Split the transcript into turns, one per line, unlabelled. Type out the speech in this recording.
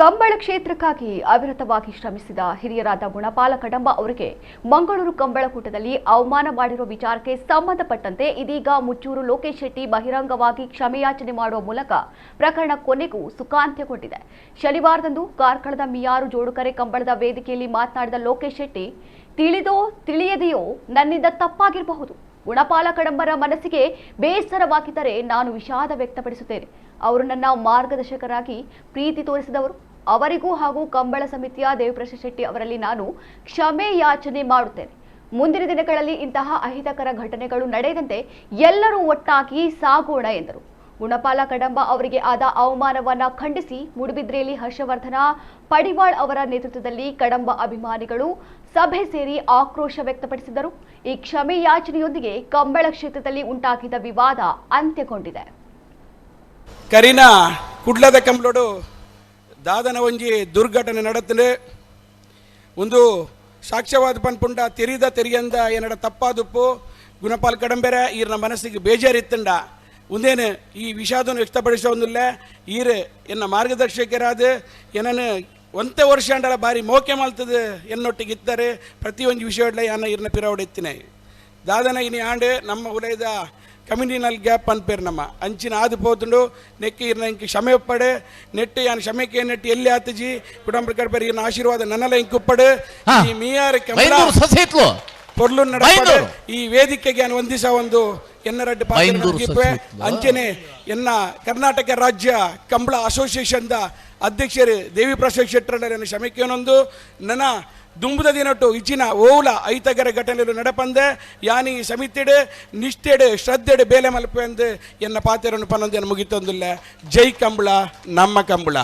Kambala ಕ್ಷೇತ್ರಕ್ಕಾಗಿ ಅವಿರತವಾಗಿ ಶ್ರಮಿಸಿದ ಹಿರಿಯರಾದ ಗುಣಪಾಲ ಕಡಂಬ ಅವರಿಗೆ ಮಂಗಳೂರು ಕಂಬಳಕೂಟದಲ್ಲಿ ಅವಮಾನ ಮಾಡಿರುವ ವಿಚಾರಕ್ಕೆ ಸಂಬಂಧಪಟ್ಟಂತೆ ಇದೀಗ ಮುಚ್ಚೂರು ಲೋಕೇಶ್ ಶೆಟ್ಟಿ ಬಹಿರಂಗವಾಗಿ ಕ್ಷಮೆಯಾಚನೆ ಮಾಡುವ ಮೂಲಕ ಪ್ರಕರಣ ಕೊನೆಗೂ ಸುಖಾಂತ್ಯಗೊಂಡಿದೆ. ಶನಿವಾರದಂದು ಕಾರ್ಕಳದ ಮಿಯಾರು ಜೋಡುಕರೆ ಕಂಬಳದ ವೇದಿಕೆಯಲ್ಲಿ ಮಾತನಾಡಿದ ಲೋಕೇಶ್ ಶೆಟ್ಟಿ, ತಿಳಿದೋ ತಿಳಿಯದೆಯೋ ನನ್ನಿಂದ ತಪ್ಪಾಗಿರಬಹುದು, ಗುಣಪಾಲ ಕಡಂಬರ ಮನಸ್ಸಿಗೆ ಬೇಸರವಾಗಿದ್ದರೆ ನಾನು ವಿಷಾದ ವ್ಯಕ್ತಪಡಿಸುತ್ತೇನೆ. ಅವರು ನನ್ನ ಮಾರ್ಗದರ್ಶಕರಾಗಿ ಪ್ರೀತಿ ತೋರಿಸಿದವರು. ಅವರಿಗೂ ಹಾಗೂ ಕಂಬಳ ಸಮಿತಿಯ ದೇವಪ್ರಸಾದ್ ಶೆಟ್ಟಿ ಅವರಲ್ಲಿ ನಾನು ಕ್ಷಮೆ ಯಾಚನೆ ಮಾಡುತ್ತೇನೆ. ಮುಂದಿನ ದಿನಗಳಲ್ಲಿ ಇಂತಹ ಅಹಿತಕರ ಘಟನೆಗಳು ನಡೆಯದಂತೆ ಎಲ್ಲರೂ ಒಟ್ಟಾಗಿ ಸಾಗೋಣ ಎಂದರು. ಗುಣಪಾಲ ಕಡಂಬ ಅವರಿಗೆ ಆದ ಅವಮಾನವನ್ನು ಖಂಡಿಸಿ ಮೂಡುಬಿದ್ರೆಯಲ್ಲಿ ಹರ್ಷವರ್ಧನ ಪಡಿವಾಳ್ ಅವರ ನೇತೃತ್ವದಲ್ಲಿ ಕಡಂಬ ಅಭಿಮಾನಿಗಳು ಸಭೆ ಸೇರಿ ಆಕ್ರೋಶ ವ್ಯಕ್ತಪಡಿಸಿದರು. ಈ ಕ್ಷಮೆ ಯಾಚನೆಯೊಂದಿಗೆ ಕಂಬಳ ಕ್ಷೇತ್ರದಲ್ಲಿ ಉಂಟಾಗಿದ್ದ ವಿವಾದ ಅಂತ್ಯಗೊಂಡಿದೆ.
ಕರಿನಾ ಕುಡ್ಲದ ಕಂಬಳೋಡು ದಾದನ ಒಂಜಿ ದುರ್ಘಟನೆ ನಡತ್ಲೆ ಒಂದು ಸಾಕ್ಷ್ಯವಾದ ಪನ್ಪುಂಡ ತೆರಿದ ತೆರಿಯಂದ ಏನಡ ತಪ್ಪಾದುಪ್ಪು ಗುಣಪಾಲ್ ಕಡಂಬೆರೆ ಈರ್ನ ಮನಸ್ಸಿಗೆ ಬೇಜಾರಿತ್ತಂಡ ಒಂದೇನು ಈ ವಿಷಾದವನ್ನು ವ್ಯಕ್ತಪಡಿಸೋದಿಲ್ಲ. ಈರು ಎನ್ನ ಮಾರ್ಗದರ್ಶಕರಾದ ಏನನ್ನು ಒಂತೆ ವರ್ಷ ಅಂಡಲ ಬಾರಿ ಮೋಕೆ ಮಲ್ತದೆ ಎನ್ನೊಟ್ಟಿಗೆ ಇತ್ತಾರೆ. ಪ್ರತಿಯೊಂದು ವಿಷಯ ಯಾನ ಈರ್ನ ಪಿರವಡೆತ್ತಿನ ದಾದನ ಇನಿ ಆಂಡ್ ನಮ್ಮ ಉಲಯದ ಕಮ್ಯುನಿನಲ್ ಗ್ಯಾಪ್ ಅನ್ಪೇರು ನಮ್ಮ ಅಂಚಿನ ಆದು ಪೋತುಂಡು ನೆಕ್ಕಿ ಇರ್ನ ಇಂಕ್ ಕ್ಷಮೆ ಒಪ್ಪಡು ನೆಟ್ಟು ಯಾನ್ ಕ್ಷಮೆಕೆ ನೆಟ್ಟು ಎಲ್ಲಿ ಆತಜಿ ಕುಟುಂಬ ಕಡಪೇರು ಈರ್ನ ಆಶೀರ್ವಾದ ನನ್ನಲ ಇಂಕುಪ್ಪಡು ಈ ಮೀಯಾರ ಪೊರ್ಲು ನಡಪಡು ಈ ವೇದಿಕೆಗೆ ಯಾನ್ ಒಂದಿಸ ಒಂದು ಎನ್ನರಡ್ಡು ಪಾತ್ರ ಅಂಚನೆ ಎನ್ನ ಕರ್ನಾಟಕ ರಾಜ್ಯ ಕಂಬಳ ಅಸೋಸಿಯೇಷನ್ದ ಅಧ್ಯಕ್ಷರು ದೇವಿ ಪ್ರಸಾದ್ ಶೆಟ್ಟರ್ ಕ್ಷಮೆಕೇನೊಂದು ನನ್ನ ದುಂಬುದ ದಿನಟ್ಟು ಇಚಿನ ಓಲ ಐತಗರ ಘಟನೆಲು ನಡಪಂದೆ ಯಾನಿ ಸಮಿತಿಡು ನಿಷ್ಠೆಡು ಶ್ರದ್ಧೆಡು ಬೇಲೆ ಮಲ್ಪೆಂದು ಎನ್ನ ಪಾತೆರನ್ನು ಪನ್ನೊಂದೇನು ಮುಗಿತೊಂದಿಲ್ಲ. ಜೈ ಕಂಬಳ, ನಮ್ಮ ಕಂಬಳ.